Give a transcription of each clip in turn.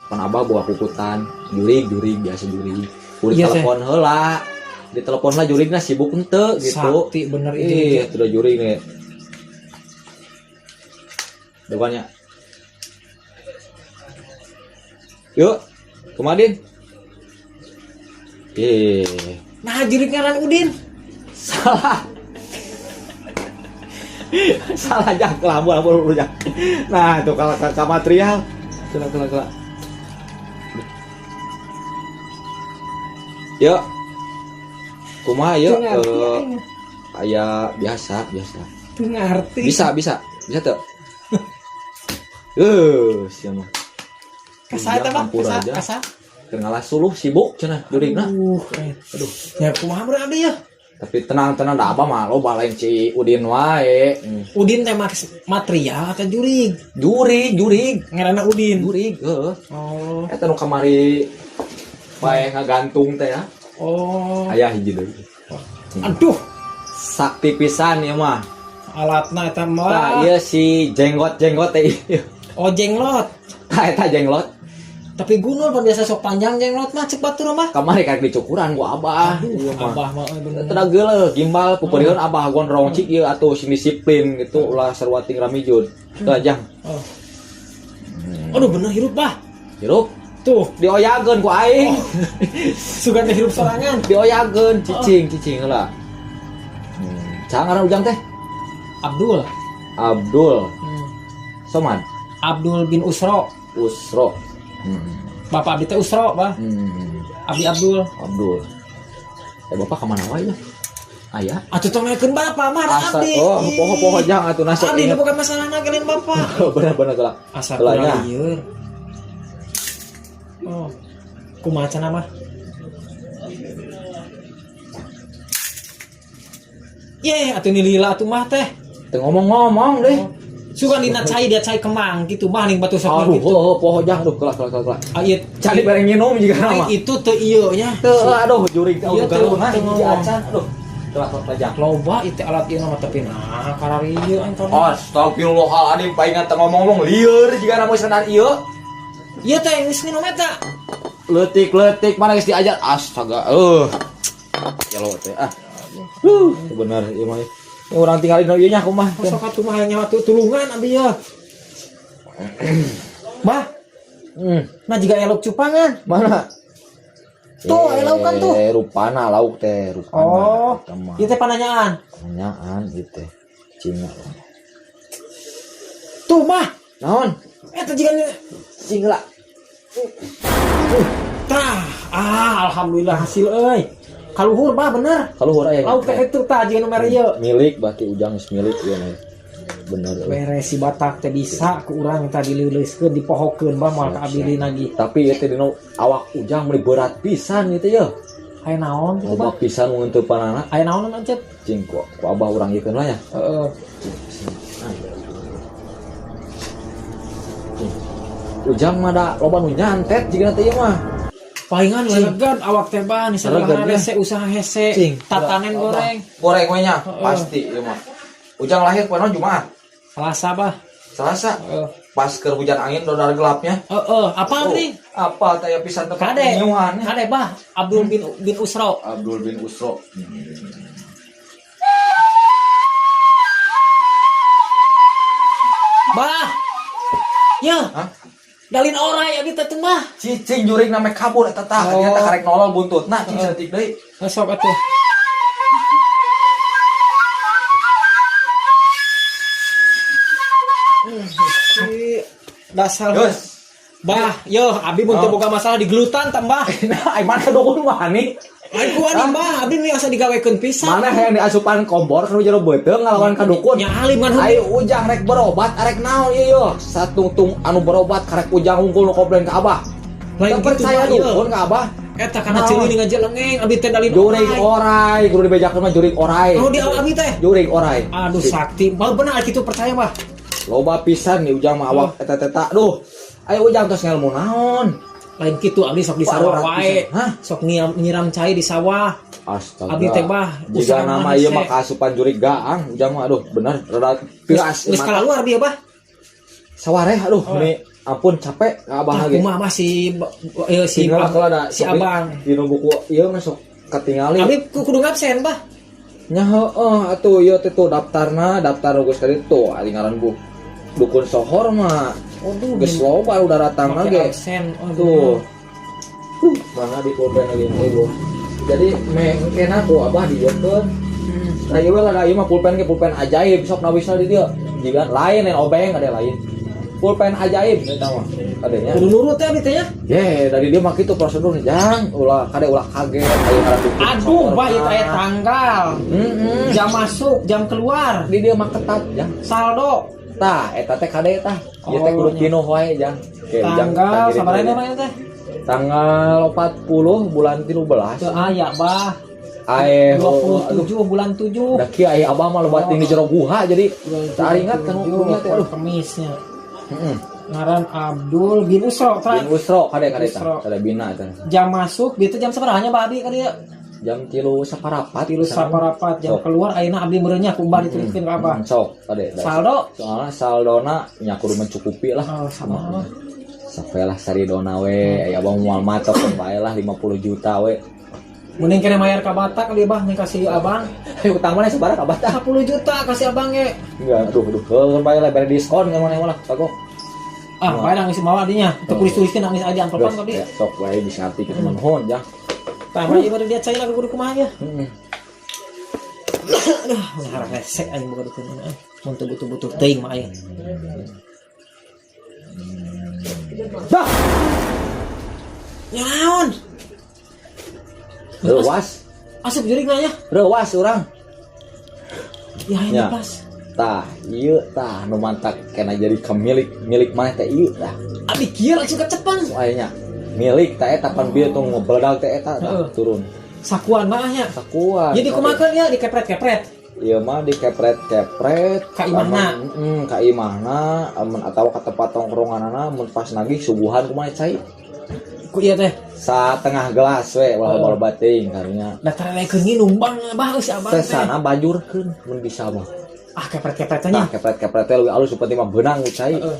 Pan abah boga puputan, jurig jurig biasa jurig. Kudu Iya, teh. telepon heula. Di telepon lah jurigna sibuk henteu gitu. Sakti bener Ih, itu. itu udah jurig nih. Depannya. Yuk, kemadin. Eh, Nah, jurig ngaran Udin. Salah. Salah jak lampu lampu lampu jak. Nah, itu kalau ke material. Kela kela kela. Yuk. Kumaha yuk? Teu ngarti Eh, aing. Aya biasa, biasa. Teu ngarti. Bisa, bisa. Bisa tuh. Siapa? Kasa eta mah, Ampura kasa, aja. Kasa. Keur ngalah suluh sibuk cenah jurigna. Aduh. Ya kumaha bener abdi ya? Tapi tenang-tenang da abah mah loba lain si Udin wae. Udin teh material atau jurig? Jurig, jurig. Ngaranna Udin. Jurig, heeh. Oh. Eta nu kamari bae ngagantung teh ya. Oh. Aya hiji deui. Aduh, Sakti pisan ieu mah. Alatna eta Tah, mah. ieu si jenggot-jenggot teh ieu. Oh, jenglot. Tah eta jenglot. Tapi gunul pan biasa sok panjang jenglot mah cek batur mah. Kamari karek dicukuran ku abah. Ieu mah. Abah mah euy bener. Eta da geuleuh gimbal puperiheun abah gondrong cik ieu atuh sing disiplin gitu ulah sarwating ramijun. Tah jang. Oh. Aduh, bener hirup bah. Hirup Tuh, dioyageun ku aing. Sugan teh hirup sorangan. Dioyageun cicing cicing heula. Saha ngaran Ujang teh? Abdul. Abdul Somad. Abdul bin Usro. Usro. Bapak abdi teh Usro, bah. Abdi Abdul. Abdul. Eh, bapak kemana wae ya? Aya. Atuh tong naikeun bapak mah da Asa, abdi. oh, poho-poho jang atuh nasa Abdi inget. bukan masalah nagelin bapak. Bener-bener gelap. Asa Gelapnya. kurang lieur. Oh. Kumaha cenah mah? Ye, atuh ni lila atuh mah teh. Teu ngomong-ngomong deh. Sugan dina cai dia cai kemang gitu mah ning batu sok Aduh, gitu. oh, poho jang aduh kelak kelak kelak. Kelak. Ah, ieu Cari bareng nginum juga Ai, nama. itu teu ieu nya. Teu aduh jurig teh Iya, galuh nah teu hiji ngomong. acan aduh. Kelak kelak jang. Loba itu alat ieu mah tapi nah kararieu aing kana. Astagfirullahaladzim, palingan teu ngomong-ngomong lieur jiga nama sanar ieu. Ieu teh geus minum eta. Leutik-leutik mana geus diajar. Astaga, Ya lo teh ah. Bener ieu mah. Ini urang tinggalin ieu nya kumaha. Sok atuh mah hayang nyawa tulungan abdi ya. Bah, nah jiga elok cupangan. Mana? Tuh, aya laukan tuh. Eh, rupana lauk teh, rupana. Oh, Eta mah. ieu teh pananyaan. Pertanyaan ieu teh. Cina. Tuh mah, Naon? Eta jiga Cing lah. Tah, ah alhamdulillah hasil euy. Kaluhur bah bener. Kaluhur aya. Lauk teh itu tah jiga nu mere ieu. Milik berarti Ujang geus milik ieu mah. Bener euy. Beres si Batak teh bisa ku urang tadi dileuleuskeun dipohokeun bah moal ka abdi lagi. Tapi ieu teh dina awak Ujang meuni berat pisan gitu ya. Aya naon kitu bah? Loba pisan mun teu panana. Aya naon ancet? Cing ku, ku abah urang ieu lah ya. Heeh. Cing. Cing. Ujang mah da loba nu nyantet jiga teh ieu mah. Palingan leregan awak teh bah ni Leregan, sabaraha ya. hese usaha hese. Cing. Tatanen goreng. Goreng we nya, Heeh. pasti ieu mah. Ujang lahir poe Jumat. Selasa bah. Selasa. Heeh. Pas keur hujan angin dodar gelapnya. Heeh, apa Oh, nih? apa teh pisan tempat Kade. nyiuhan. Kade bah, Abdul bin bin Usro. Abdul bin Usro. Bah. Ya. Hah? Dalin orai abdi teh teu mah. Cicing jurig name kabur eta tah, Oh. dia teh karek nolol buntutna cing saeutik deui. Sok atuh. Si dasar. Geus. Bah, yo, abi mun teu Oh. boga masalah digelutan tambah. Nah, ai mana dukun wani? Ai ku wani bah, abdi nih asa digawekeun pisan. Mana hayang diasupan kompor kana jero beuteung ngalawan ka dukun. Nya alim kan Ayo Ujang rek berobat arek naon ieu yo. Satungtung anu berobat karek Ujang hungkul nu komplain ka Abah. Lain Teu kitu percaya mah, ieu. dukun ka Abah. Eta kana Naon? ceuli ngajelengeng abdi teh dalin Jurig orai, kudu dibejakeun mah jurig orai. Oh, di awal abdi teh. Jurig orai. Aduh Sip. sakti. Bah bener kitu percaya bah. Loba pisan nih Ujang mah awak eta teta. Duh. Ayo Ujang tos ngelmu naon? Lain kitu abdi sok di sawah Wah, wae. pisan. Hah? Sok nyiram cai di sawah. Astaga. Abdi teh bah, Jika usaha nama mah ieu hese. mah kaasupan jurig gaang, Ujang mah aduh bener rada Geus tiras. geus kalaluar dia bah. Sawareh, aduh, Oh. ini ampun capek ka abah Tah ge. kumaha mah si si Tinggal kalau ada si abang. Dina buku ieu mah sok katingali. Abi kudu ngabsen, Bah. Nya heueuh atuh ieu teh tuh daftarna, daftar geus kali tuh ari ngaran bu dukun sohor mah. Waduh, Geus loba udah datang make ge. absen. Aduh. Tuh. Mana di pulpen lagi ini, Bu. Jadi mengkena ku abah dijiekeun. Nah, ieu lah ieu mah pulpen ge pulpen ajaib sok nawisna di dieu. Jika lain yang obeng ada lain. Pulpen ajaib eta mah. Kadenya. Kudu nurut ya abdi teh nya. Ye, dari dia mah kitu prosedurnya jang ulah kade ulah kaget aya ngaran dukun Aduh, sohor Bah, ieu mah. aya tanggal. Heeh. Jam masuk, jam keluar, Di dia mah ketat jang. saldo. Tah, eta teh kade tah. Ieu teh Oh, kudu nya. pinuh wae jang. Oke, jang, Tanggal tah kirim sabaraha deui. mah teh? Tanggal 40 bulan 13. Teu aya, Bah. Ae, 27 bulan 7. Da kieu aya abah mah lebat di jero guha jadi tak ingat kan dunia teh aduh. Kemisnya. Heeh. Ngaran Abdul bin Usro, tra. Bin Usro kade kade tah. Usro. Kade bina tah. Jam masuk gitu jam sabaraha nya Bah Abi ka dieu? Jam 3 saparapat. Tilu saparapat jam Sok. keluar ayeuna abdi meureunnya ku Mbah dituliskeun ka Abah. Sok kade. Saldo Soalnya saldona nya kudu mencukupi lah. oh, sama. Sampai lah saridona we, aya abah moal matok bae lah 50 juta we. Mending kena mayar ka Batak kali Bah nih kasih abang. Ayo utang mana sabaraha ka Batak? 10 juta kasih abang ge. Enggak, aduh aduh. Heuh bae lah bere diskon kan mana lah, kagok. Ah, bae nangis mawa dinya. Teu tulis-tuliskeun nangis aja ampelopan Geus, tadi. ya, sok wae bisa ngarti kitu mah nuhun jang. Tah, mah ieu dia cai lagi kudu kumaha ya. Heeh. Aduh, ngarang resek aing boga dukun ah. Mun teu butuh-butuh teuing mah aing. Dah, Ya naon? reuas. Asup jurig na ya. Reuas urang. Ya ini Ya. pas. Tah, ieu tah nu mantak kena jadi kemilik milik maneh teh ieu tah. Abi kieu langsung kecepan. Aya nya. Milik tah eta pan bieu tuh ngebeledag teh eta tah Heeh. turun. Sakuan mah nya. Sakuan. Jadi kumakeun ya dikepret-kepret. Ieu mah dikepret-kepret Ka imahna. Heeh, ka imahna amun atawa ka tempat tongkronganana mun pas nagih suguhan kumaha cai. Ku ieu teh. Satengah gelas we ulah Heeh. loba teuing karunya. Da tarelekeun nginum bang bah geus abang teh. Sesana bajurkeun mun bisa mah. Ah kepret-kepret Tah nya. kepret-kepret teh leuwih alus penting mah beunang ku cai. Heeh.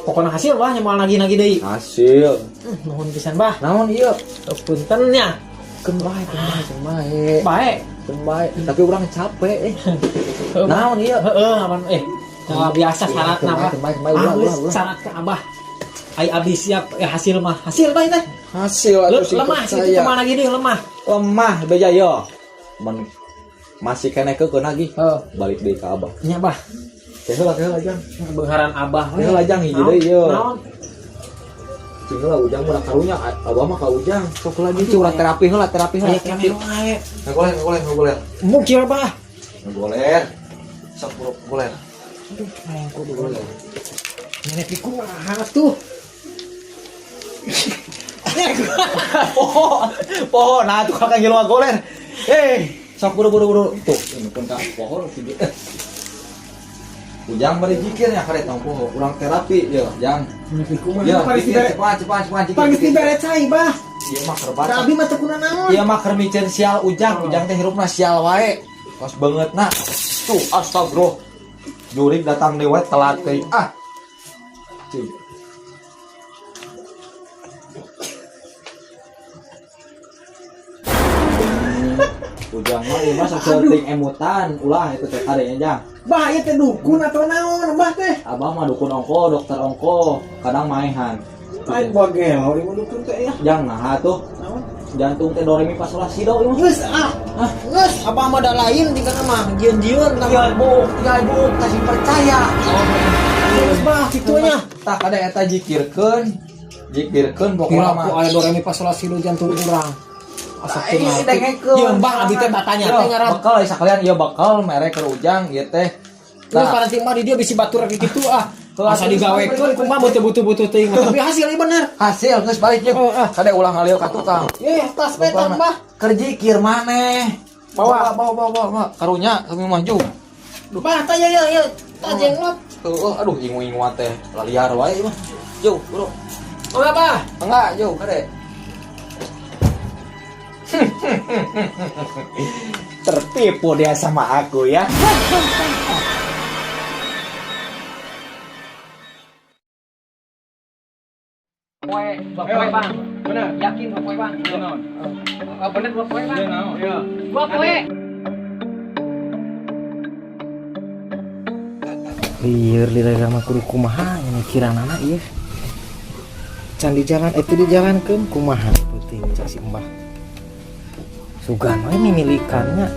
Pokokna hasil bah nya moal nagih-nagih deui. Hasil. Nuhun pisan bah. Naon ieu? Punten nya. Keun bae, keun bae, keun bae. Bae. Keun bae. Tapi urang capek eh. Naon ieu? Heeh, aman eh. Nah, biasa syaratna Keun bah. bae, keun bae, keun bae, ulah, Ah, ulah, ulah. syarat ke abah. Ai abdi siap ya hasil mah. Hasil bah teh. Hasil atuh sing Lemah sih percaya. kemana gini lemah. Lemah beja yo. Men masih keneh keukeuh nagih. Heeh. Balik deui ka abah. Nya bah. Teh heula teh heula jang. Beungharan abah we. Teh heula jang hiji deui ieu. Naon? Cing heula ujang mah karunya abah mah ka ujang. Sok heula jeung urang terapi heula, terapi heula. Aya keneh wae. Ngagoler, ngagoler, ngagoler. Mungkin bah. Ngagoler. Sok bro, goler. Aduh, aing kudu goler. Nenek kumaha tuh? Poho, poho, nah tuh kakak ngilu ngagoler. Eh, sok buru buru buru. Tuh, ini pun ka poho si Ujang bari jikir nya karek tong poho, urang terapi ye, jang. Nenek kumaha? Ya, Paling jikir dibere, cepat cepat cepat jikir. paling jikir. dibere cai bah. Ieu mah keur Da baca. abi mah teu kuna naon. Ieu mah keur miceun sial ujang, ujang teh hirupna sial wae. Kos beungeutna. Tuh, astagfirullah. Jurig datang deui wae telat teh. Ah. Cing. Ujang mah ieu mah sok seuting emutan, ulah itu teh kadenya jang. Bah ieu teh dukun atau naon bah teh? Abah mah dukun ongko, dokter ongko, kadang maehan. Lain bagel di dukun teh ya. Jang nah tuh Naon? jantung teh doremi pas ulah sido ieu mah. Geus ah. Geus abah mah da lain tinggal mah jieun-jieun tah. Tinggal buuk, tinggal buuk, kasih percaya. Geus bah kitu nya. Tah kada eta jikirkeun, jikirkeun pokona Kira mah. aku aya doremi pas ulah sido jantung urang. Asa Tah, ini dengekeun. Ieu bah abdi teh batanya teh ngaran. Bakal ya sakalian ieu bakal mere keur ujang ieu teh. Terus Tah, paranti mah di dia bisi batur kitu ah. Asa Asa digawekeun kumaha butuh-butuh teuing mah. Tapi hasilnya bener. Hasil geus balik jeung. Oh, ah. Kade ulah ngalil ka tukang. Ye, tas we tambah. Keur jikir maneh. Bawa. Bawa bawa bawa, bawa. Karunya kami maju. Bah, tah ye ye ye. Tah jenglot. Heeh, aduh ingu-inguan teh laliar wae mah. Jauh, bro. Oh, apa? Enggak, jauh kade. Tertipu dia sama aku ya. Dua poe, Bang. Bener. Yakin 2 poe, Bang. Iya naon? Oh, bener 2 poe, Bang. Iya naon? Iya. 2 poe. Lieur lila mah kudu kumaha nya mikiranana ieu. Can di jalan itu dijalankeun kumaha peuting cak si Mbah. Sugan we mimilikannya.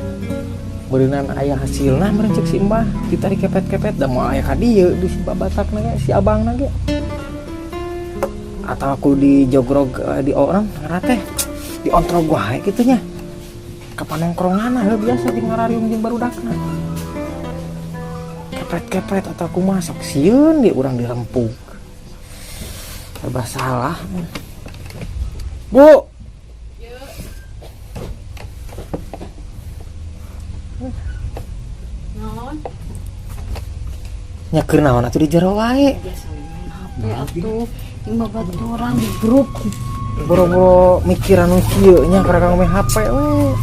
Beureunan aya hasilna meureun cek si Mbah, ditarik kepet-kepet da moal aya ka dieu di si babatakna ge si abangna ge. Atau aku di jogrog di orang ngaran teh diontrog wae kitu nya. Ka panongkronganna heuh biasa di ngarariung jeung barudakna. Kepret-kepret atau kumaha sok sieun di urang dirempug. Serba salah. Bu. Naon? Nya keur naon atuh di jero wae. Biasa we main HP atuh jeung babaturan di grup. Boro-boro mikiran nu kieu nya karek main HP we.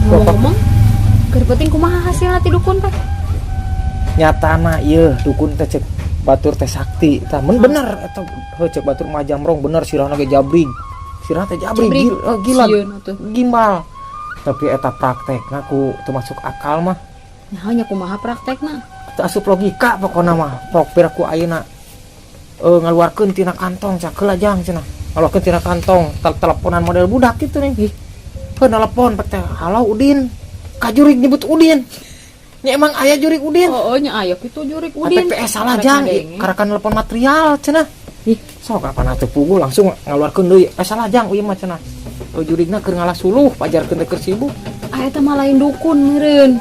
Ngomong-ngomong, keur penting kumaha hasilna ti dukun teh? Nyatana ieu dukun teh cek batur teh sakti tah mun bener eta heuh cek batur mah jamrong bener sirahna ge jabrig. Sirahna teh jabrig Jabrig. Gila. Sieun atuh. Gimbal. Tapi eta praktekna ku teu masuk akal mah. Nah, nya kumaha praktekna? Teu asup logika pokona mah. Pok piraku ayeuna ngaluarkeun tina kantong cak heula jang cenah. Ngaluarkeun tina kantong teleponan model budak kitu nih. Ih. Heuh telepon teh halo Udin. Ka jurig nyebut Udin. Nya emang aya jurig Udin. Oh, oh nya aya kitu jurig Udin. PPS salah jang, Rek ngadenge. karakan telepon material cenah. Ih, sok kapan atuh puguh langsung ngaluarkeun deui. Salah jang ieu mah cenah. Oh, jurigna keur ngalah suluh, pajarkeun teh keur sibuk. Ah eta mah lain dukun meureun.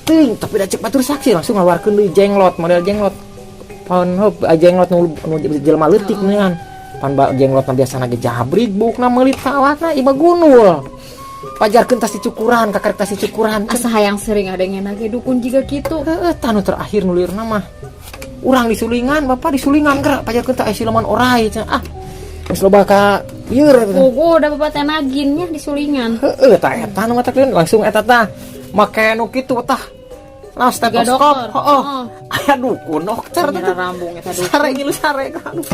Teuing, tapi da cek batur saksi langsung ngaluarkeun deui jenglot, model jenglot. Pan heup jenglot nu jelema leutik meureun. Pan jenglotna biasana ge jabrig buukna meulit ka awakna ieu mah gunul. Pajarkeun tas dicukuran, kakarek tas dicukuran. Asa hayang sering ngadengena ge dukun jiga kitu. Heeh, tah nu terakhir nu liurna mah. Urang disulingan, bapak disulingan gerak pajarkeun teh aya siluman orai cenah. Ah, geus loba ka ieu eta. Puguh da bapak teh nagin nya disulingan. Heeh, tah eta nu mata klien langsung eta tah. Make nu kitu tah. Nah, stetoskop. Heeh. Heeh. Aya dukun dokter teh. Nyara rambung eta dukun. Sare ngilu sare aduh.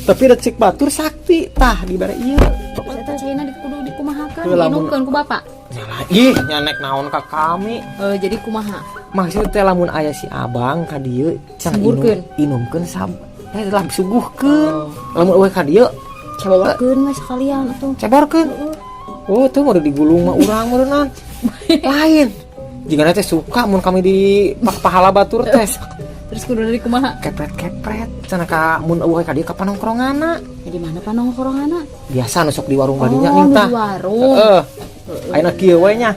Tapi da cek batur sakti tah dibere ieu. Eta caina kudu dikumahakeun, Heuh, lamun- diinumkeun ku bapak. Nyalah, ih nyanek naon ka kami. Jadi kumaha? Maksud teh lamun aya si abang ka dieu cenah Suburkeun. inumkeun sab lah suguhkeun. Lamun eueuh ka dieu Ceborkeun we sekalian atuh. Ceborkeun. Oh, tuh mau digulung mah urang meureunna. Lain. Jigana teh suka mun kami di pahala batur teh. Terus kudu dari kumaha? Kepret-kepret cenah ka mun eueuh ka dieu ka panongkronganna. Ya di mana panongkronganna? Biasa nu sok di warung badinya Oh, nih nu tah. di warung. Heeh. Ayeuna kieu we nya.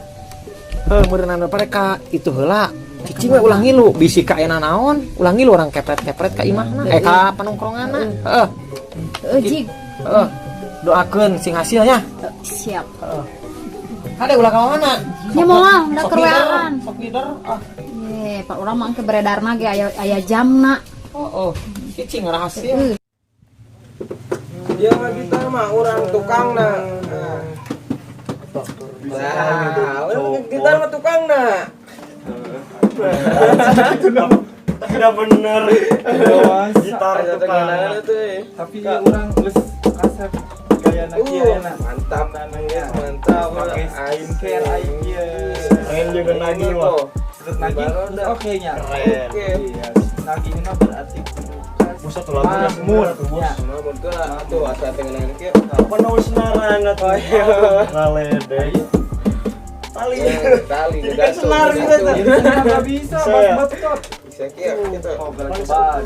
Heuh meureunna pada ka itu heula. Cicing we ulah ngilu, bisi ka ayeuna naon, ulah ngilu orang kepret-kepret ka imahna, ka panongkronganna. Heeh. Heeh, jig. Heeh. Doakeun sing hasilnya. Siap. Heeh. Hade ulah ka mana? Nya moal, da keur wean. Sok leader. Ah. Ye, pak urang mah engke beredarna ge aya jamna. Oh, oh. Cicing rahasia. Dia mah gitar mah urang tukangna. Nah. Nah, gitar mah tukangna. Tidak bener. Gitar tukang. Tapi urang geus kasep gaya na kieu na. Mantap Nanya. mantap. Pakai skincare aing ieu. Pengen juga nagih mah. Terus nagih, terus oke nya. Keren. Oke. Iya, nagih mah berarti Buset lagunya smooth tuh, bos. Mun teu atuh asa teh ngeunaan kieu. Apa naon senaran atuh? Ngaledek. Tali. Tali Jadi kan senar gitu tuh. Enggak bisa, Bisa ya? betul. Bisa kieu gitu. Oh, coba.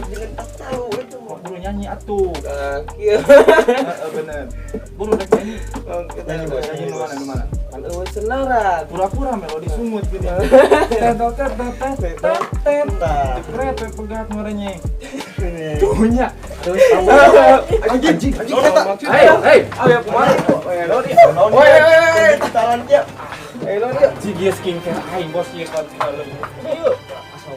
Buru nyanyi atuh. Nah, kieu. Heeh, bener. Buru rek nyanyi. Nyanyi, bos. Nyanyi nu mana nu mana? Kan eueuh senaran. Pura-pura melodi sumut gitu. Tet tet tet tet tet tet. Jepret we pegat ngorenya. Tuhnya. Anjing, anjing eta. Hei, hei. Ayo kumaha? Woi, woi, woi. Gitaran dia. Eh, lo dia. Jig skincare aing bos ieu kan. Ayo. Asal.